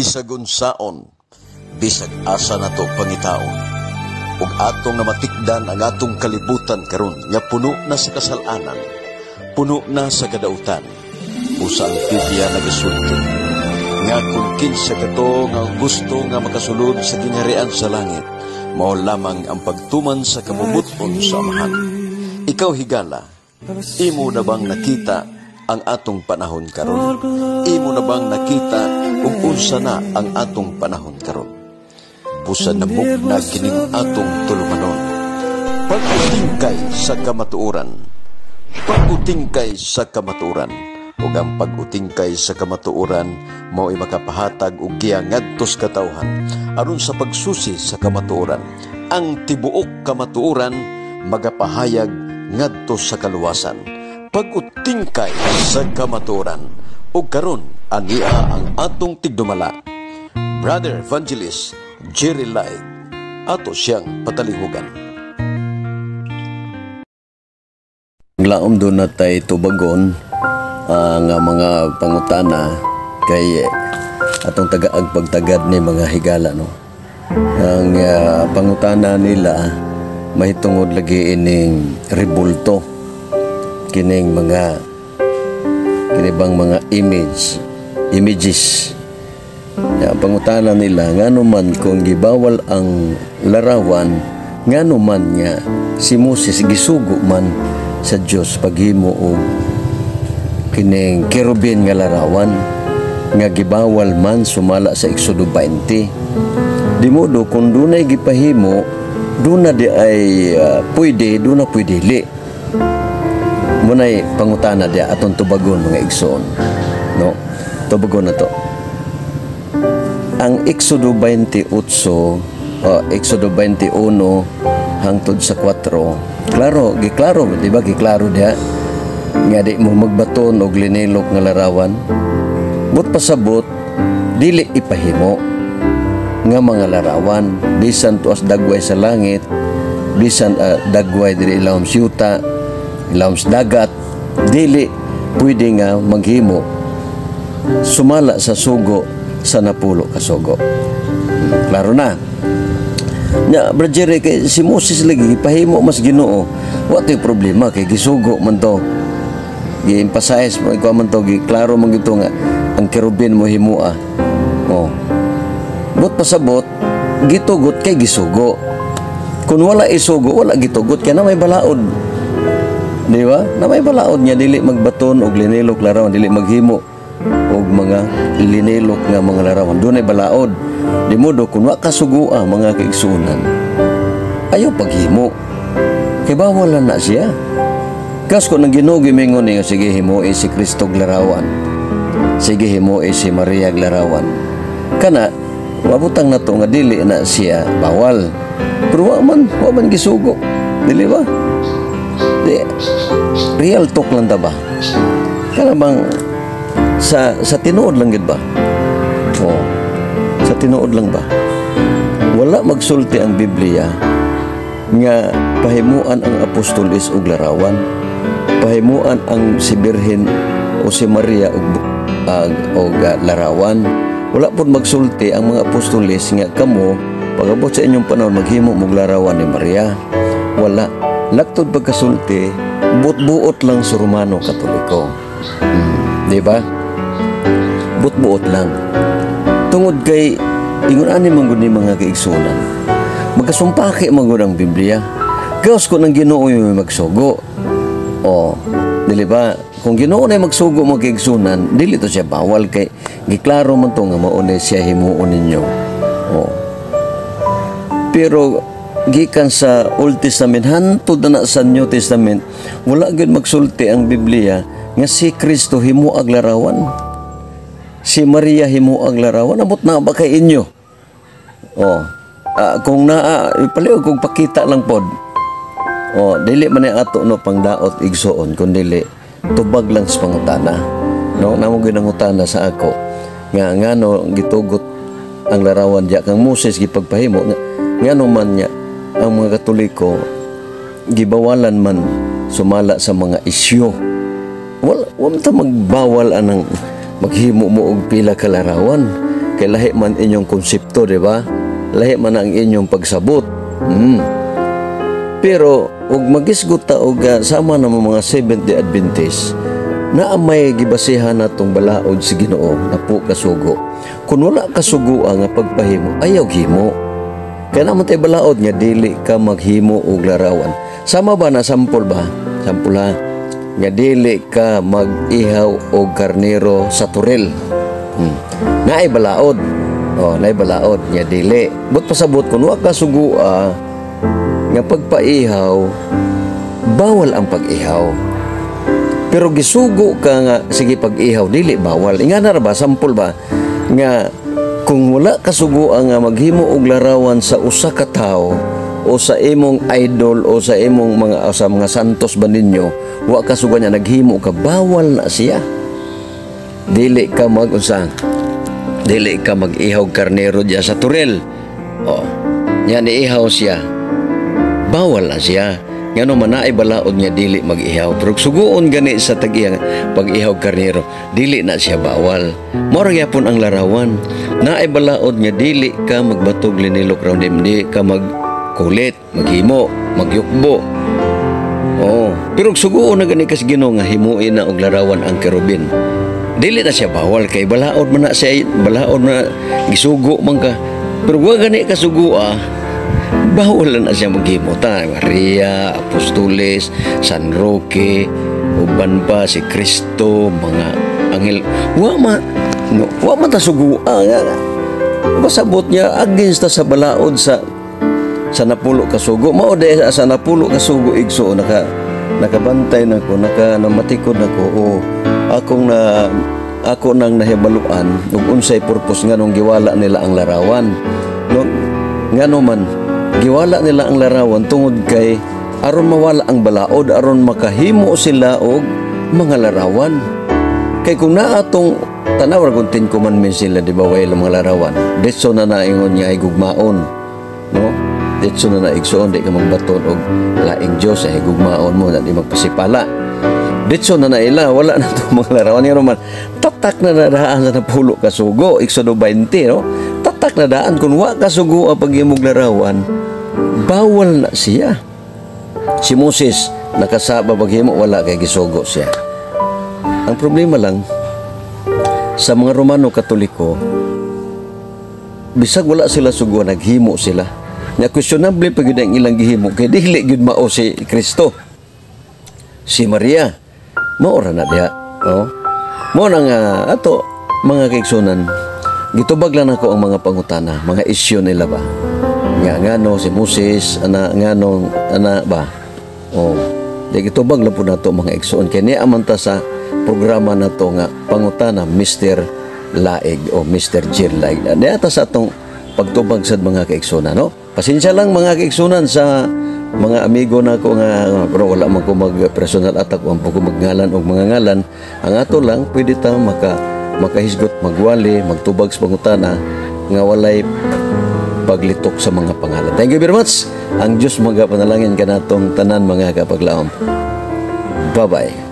Bisag unsaon, bisag asa nato pangitaon, ug atong namatikdan ang atong kalibutan karon nga puno na sa kasalanan, puno na sa kadautan. Usa ang Biblia nagasulti nga kung kinsa kato nga gusto nga makasulod sa gingharian sa langit, mao lamang ang pagtuman sa kabubut-on sa Amahan. Ikaw, higala, imo na bang nakita ang atong panahon karon? Imo na bang nakita ug unsa na ang atong panahon karon? Busa namugna kining atong tulumanon. Pag-utingkay sa kamatuoran. Pag-utingkay sa kamatuoran. Ug ang pag-utingkay sa kamatuoran mao'y makapahatag og giya ngadto sa katawhan aron sa pagsusi sa kamatuoran. Ang tibuok kamatuoran magapahayag ngadto sa kaluwasan. Pag-utingkay sa kamatuoran. Ug karon ania ang atong tigdumala, Brother Evangelist Jerry Light. Ato siyang patalihugan. Laom duna tay tubagon nga mga pangutana kay atong tagaag pagtagad ni mga higala, no. Ang pangutana nila mahitungod lagi ining rebulto kining mga kini bang mga images. Ya, pangutana nila, ngano man kung gibawal ang larawan, ngano man nga si Moses gisugo man sa Dios paghimo og kining kerubin nga larawan nga gibawal man sumala sa Exodo 20? Di modo kung dunay gipahimo, duna di ay pwede, duna pwede dili. Munay pangutana diya atong tubagon, mga igsoon, no? Tubagon na to ang Exodo 28, Exodo 21 hangtod sa 4. Klaro, giklaro, di ba? Giklaro diha nga di mo magbaton og linilok nga larawan. But pasabot, dili ipahimo nga mga larawan bisan tuas dagway sa langit, bisan dagway diri ilawom sa yuta, ilawom sa dagat, dili pwede nga maghimo sumala sa sugo sa 10 ka sugo. Klaro na. Nya, Brother Jerry, kay si Moses lagi ipahimo mas Ginoo. Wa to'y problema kay gisugo man to. Gi-emphasize mo ikaw man to, giklaro man gito nga ang kerubin mo himua. Oh. But pasabot, gitugot kay gisugo. Kung wala isugo, wala gitugot kay na may balaod. Di ba? Na may balaod niya dili magbaton og linilok larawan, dili maghimo og mga linilok nga mga larawan. Dunay balaod. Di modo kung wa kasugua, mga kaigsuonan, ayaw paghimo. Kay bawal na siya. Kas kung ang Ginoo gimingon niyo, "Sige, himoi si Kristo og larawan. Sige, himoi si Maria og larawan." Kana, mabutang na to nga dili na siya bawal. Pero wa man gisugo. Dili ba? Di, real talk lang ta ba? Kana bang sa tinuod lang gid ba? Oh, sa tinuod lang ba? Wala magsulti ang Biblia nga pahimuan ang apostoles og larawan. Pahimuan ang si Birhen o si Maria og larawan. Wala pud magsulti ang mga apostoles nga kamo, pag-abot sa inyong panahon, maghimo mog larawan ni Maria. Wala. Laktod pagkasulti, buot-buot lang sa Romano Katoliko. Di ba? Buot-buot lang. Tungod kay ingon ani man gud ni, mga kaigsuonan. Magkasumpaki man gud ang Biblia. Gawas kung ang Ginoo yung magsugo. O, dili ba? Kung Ginoo na magsugo, mga kaigsuonan, dili to siya bawal kay giklaro man to nga mao na siya himuon ninyo. O. Pero gikan sa Old Testament hantod na sa New Testament, wala gyud magsulti ang Biblia nga si Kristo himuag larawan. Si Maria himuag larawan. Amot na ba kay inyo? Oh. Kung naa, ipaliw kung pakita lang pod. Oh, dili man ni ato no pangdaot, igsoon, kun dili tubag lang sa pangutana. No, namo ginangutana sa ako nga ngano gitugot ang larawan diya kang Moses gipagpahimo nga ngano man niya ang mga Katoliko gibawalan man sumala sa mga isyu. Wala, wala ta magbawal anang maghimo mo og pila ka larawan. Kay lahi man inyong konsepto, di ba? Lahi man ang inyong pagsabot. Pero ug magisgot ta og sama na mga Seventh-day Adventist na may gibasihan natong balaod si Ginoo napo kasugo. Kung wala kasugo nga pagpahimo, ayaw himo. Kaya naman tayo balaod nga dili ka maghimo og larawan. Sama ba na sampol ba? Sampol ha. Nga dili ka mag-ihaw og karnero sa toril. Naay balaod. Oh, naay balaod nga dili. But pasabot, kung wa ka sugua nga pagpaihaw, bawal ang pag-ihaw. Pero gisugo ka nga sige pag-ihaw, dili bawal. Ingana ra ba, sampol ba nga kung wala ka sugo nga maghimo og larawan sa usa ka tawo o sa imong idol o sa imong mga o sa mga santos ba ninyo, wa ka sugo niya, naghimo ka, bawal na siya. Dili ka mag unsa, dili ka mag-ihaw karnero diya sa turel. Oh, nya niihaw siya, bawal na siya. Ngano man naay balaod nga dili mag-ihaw. Pero suguon gani sa tag-iya pag-ihaw karnero, dili na siya bawal. Mao ra gyapon ang larawan. Naay balaod nga dili ka magbatog linilok round, di ka magkulit, maghimo, magyukbo. Oo. Pero suguon na gani kas Ginoo nga himuin na og larawan ang kerubin, dili na siya bawal kay balaod man na siya, balaod na gisugo man ka. Pero wa gani ka sugua, bawal na siya maghimo ta. Maria, Apostoles, San Roque, uban pa si Kristo, mga anghel. Wa ma no, wa man ta sugua nga. Masabot niya against ta sa balaod sa napulo ka sugo. Mao di sa napulo ka sugo, igso, nakabantay na ko, namatikod na ko o akong na ako nang nahibaluan ug unsay purpose nganong giwala nila ang larawan. No, ngano man giwala nila ang larawan? Tungod kay aron mawala ang balaod, aron makahimo sila og mga larawan. Kay kung naa atong tanaw ra kung Ten Commandments sila, di ba, way mga larawan. Ditso na naingon niya ay gugmaon, no? Ditso na naigsuon, di ka magbaton og laing Dios, ay gugmaon mo na di magpasipala. Ditso na naila, wala na to mga larawan. Nga man, tatak na nadaan sa napulo ka sugo, Exodo 20, no? Tatak na daan, kung wa ka sugo ang paghimog larawan, bawal na siya. Si Moses, nakasaba paghimo, wala kay gisugo siya. Ang problema lang, sa mga Romano Katoliko, bisag wala sila sugo, naghimo sila. Nga questionable pa gyud ang ilang gihimo kay dili gyud mao si Kristo. Si Maria, mao ra na diha. Oh. Mo na nga ato mga kaigsunan, gitubag lang ako ang mga pangutana, mga isyu nila ba. Nga ngano si Moses ana, ngano ana ba. Oh, di gitubag lang po nato, mga igsoon, kay niya man ta sa programa na to nga pangutana Mr. Laig o Mr. Jir Laig. Niya ta sa atong pagtubag sad, mga kaigsunan, no? Pasensya lang, mga kaigsunan, sa mga amigo na ko nga, pero wala man ko mag personal attack, wa ko magngalan og mga ngalan. Ang ato lang, pwede ta makahisgot, magwali, magtubag sa pangutana nga walay paglitok sa mga pangalan. Thank you very much. Ang Diyos magapanalangin kanatong tanan, mga kapaglaom. Bye-bye.